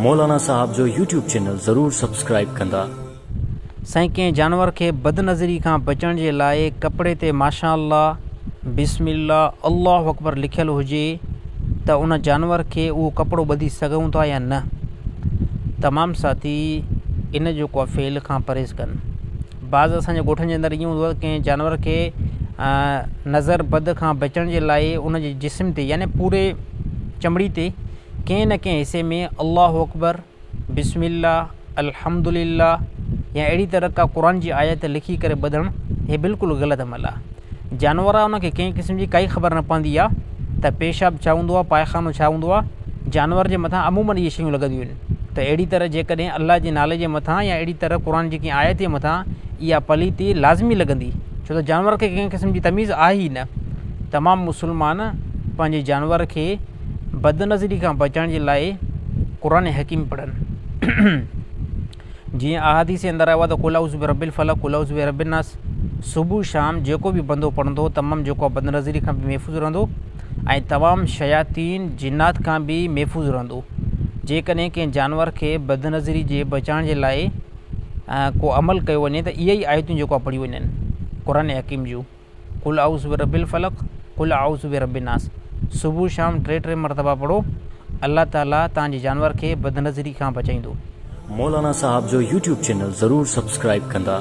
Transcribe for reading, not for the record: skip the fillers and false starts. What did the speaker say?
مولانا صاحب جو YouTube channel ضرور سبسڪرائيب ڪندا. سائين ڪنهن جانور کي بدنظري کان بچڻ جي لاء ڪپڙي تي ماشاء الله، بسم الله، الله اڪبر لکيل هجي ته ان جانور کي اهو ڪپڙو ٻڌي سگهون ٿا يا نه؟ تمام ساٿي ان جيڪو آ فعل کان پرهيز ڪن. بعض اسان جي ڳوٺن جي اندر ائين هوندو آهي ڪنهن جانور کي نظر بد کان بچڻ جي لاء ان جي جسم تي يعني پوري چمڙي تي ڪنهن نه ڪنهن حصي ۾ الله اڪبر، بسم الله، الحمد لله يا اهڙي طرح ڪا قرآن جي آيت لکي ڪري ٻڌڻ هي بلڪل غلط عمل آهي. جانور آهي ان کي ڪنهن قسم جي ڪائي خبر نه پوندي آهي ته پيشاب ڇا هوندو آهي پائخانو ڇا هوندو آهي جانور جي مٿان عمومن اهي شيون لڳنديون آهن ته اهڙي طرح جيڪڏهن الله جي نالي جي مٿان يا اهڙي طرح قرآن جي ڪنهن آيت جي مٿان اها پليتي لازمي لڳندي ڇو ته جانور کي ڪنهن قسم جي تميز آهي ئي نه تمام مسلمان پنهنجي جانور کي بدنظري کان بچڻ جي لاء قرآن حڪيم پڙهن. جيئن احاديث جي اندر آيو آهي ته قل اعوذ برب الفلق قل اعوذ برب الناس صبح شام جيڪو به بندو پڙهندو تمام جيڪو آهي بدنظري کان به محفوظ رهندو ۽ تمام شياطين جنات کان به محفوظ رهندو. جيڪڏهن ڪنهن جانور کي بدنظري جي بچائڻ جي لاء ڪو عمل ڪيو وڃي ته اهي ئي آيتون جيڪو آهي پڙهيون وڃن قرآن حڪيم جون. قل اعوذ برب الفلق قل اعوذ برب الناس صبح شام ٽي ٽي مرتبا پڙهو الله تعالي توهان جي جانور کي بدنظري کان بچائيندو. مولانا صاحب جو يوٽيوب چينل ضرور سبسڪرائيب ڪندا.